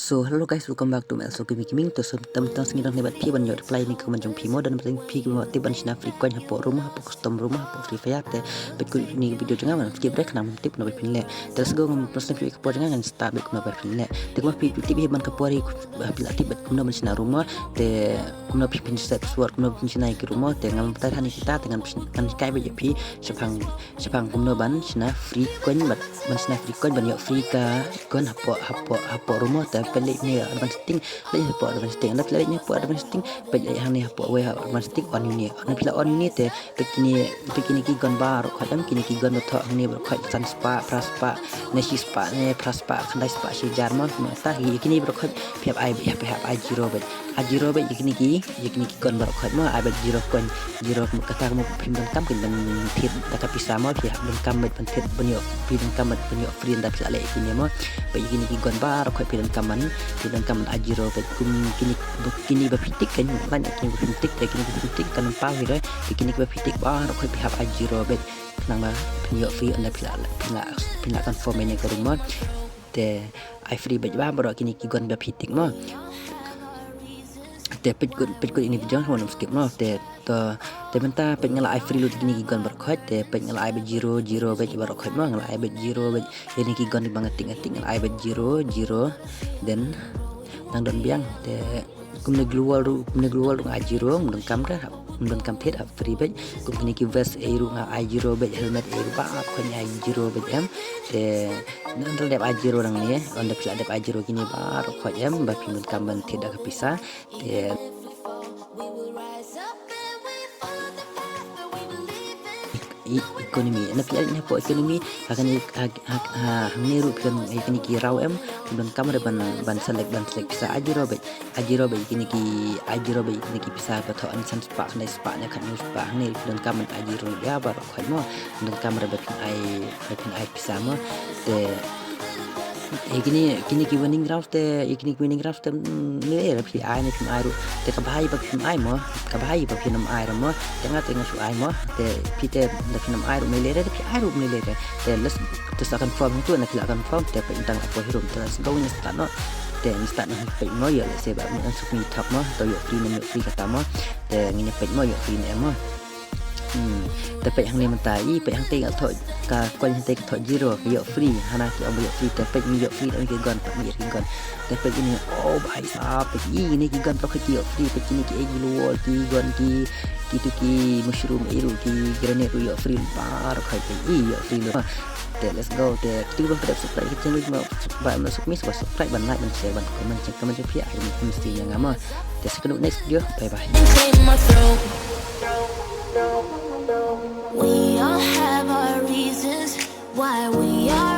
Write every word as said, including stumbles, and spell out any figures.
So hello guys, welcome back to my Alsokimi Gaming. To so tam tam sngi dang ne bad phi ban ïoh reply ïa ki comment jong phi mo, don bad phi ki mo tip ban shna free coin hapoh room, hapoh custom room, hapoh Free Fire. Te peit kut ïa kane ka video jong nga, skip bad khnang ban tip kumno ba phin leh. Te let's go, ngam pynslem phi ka por jong nga, ngan start bad kumno ba phin leh. Te kumba phi tip hi ban ka por hi, phi la tip bad kumno ban shna room mo. Te kumno phi phin set password, kumno phin shna ïa ki room mo. Te ngam batai hangne kita, te ngan pyn-, ngan hikai bad ïa phi shaphang, shaphang kumno ban shna free coin bad ban shna free coin ban ïoh free ka gun hapoh, hapoh, hapoh room mo. Te peit leit ne advanced setting, leit hapoh advanced setting. Ynda phi la leit ne hapoh advanced setting, peit leit hangne hapoh wei ha advanced setting, on ïa une. Ynda phi la on ïa une te peit kine, peit kine ki gun baroh khoit em, kine ki gun ba thoh hangne baroh khoit, san spah, phra spah, ne shi spah, ne phra spah, khyndai spah, shi hajar mo. Kumta ïa kine baroh khoit phi hap ai, phi hap ai zero bad, ai zero bad ïa kine ki, ïa kine ki gun baroh khoit mo, ai bad zero coin. Zero, kata ka mut phim donkam kin ban thied da ka pisa mo, phi hap donkam bad ban thied ban ïoh, phi donkam bad ban ïoh free ynda phi la leh ïa kine mo. Bad ïa kine ki gun baroh khoit phi donkam ban, phi donkam ban ai zero bad kum kine, kine ba phi tick kan, ban ïa kine ba phim tick, te kine ba phim tick kan ym paw hi re, te kine ba phi tick baroh khoit phi hap ai zero bad khnang ba phin ïoh free ynda phi la, phi la, phi la confirm ïa kane ka room mo. Te ai free bad ba baroh kine ki gun ba phi tick mo. Te peit kut, peit kut ïa kane ka video, ngam skip mo. Te to, te mynta peit nga la ai free lut ïa kine ki gun baroh khoit, te peit nga la ai bad zero, zero bad baroh khoit mo, nga la ai bad zero bad ïa kine ki gun ba nga tick, nga tick, nga la ai bad zero, zero. Then nang don biang, te kumne gloo wall ruh, kumne gloo wall ruh nga ai zero, ym donkam re, ym donkam thied, hap free bad. Kum kine ki vest ei ruh nga ai zero bad, helmet ei ruh baroh khoit nga ai zero bad em. Te nang dep ai zero nangne, ynda phi la dep ai zero kine baroh khoit em, ba phim donkam ban thied da ka pisa. Te e-, economy. Ynda phi leit hapoh economy, ha kane, ha, ha, ha, hangne ruh phi don ïa kine ki raw em, phi donkam re ban, ban select, ban select pisa, ai zero bad, ai zero bad ïa kine ki, ai zero bad ïa kine ki pisa ba thoh, san spah, khyndai spah ne khatñiew spah, hangne ruh phi donkam ban ai zero ïa baroh khoit mo, phi donkam re ba phin ai, ba phin ai pisa mo. Te ïa kine, kine ki winning rounds te, ïa kine ki winning rounds te, mm, ne lei re phi ai ne phim ai ruh. Te kaba bha ïa ba phim ai mo, kaba bha ïa ba phin ym ai re mo. Te nga te nga shu ai mo. Te phi te da phin ym ai ruh ne lei re, te phi ai ruh ne lei re. Te let's, te sa confirm tu, na phi la confirm, te peit tang hapoh hi room, te let's go, ngin start noh. Te ngin start noh peit mo, ïoh lehse ba, mm, suk ni thap mo, to ïoh free ne ym ïoh free kata mo. Te ngin ïa peit mo, ïoh free ne em mo. Hmm. Te peit hangne mynta, i peit hangtei nga thoh ka coin, hangtei ka thoh zero, ka ïoh free, hana ki ong ba ïoh free, te peit ngi ïoh free, ngi ki gun, peit ngi ki gun. Te peit ine, oh bhai sahab, peit ine ki gun baroh ki ïoh free, peit kine ki ei ki gloo wall, ki gun, ki, kitu ki mushroom ei ruh, ki grenade ruh ïoh free, baroh peit i ïoh free ruh. Te let's go, te kito ba phi dep subscribe ka channel jong nga, ba ym subscribe, subscribe ban like ban share ban comment, comment jong phi ai kum sien ïa nga mo. Te sa kynduh next video. Bye bye. Take my throne. We all have our reasons why we are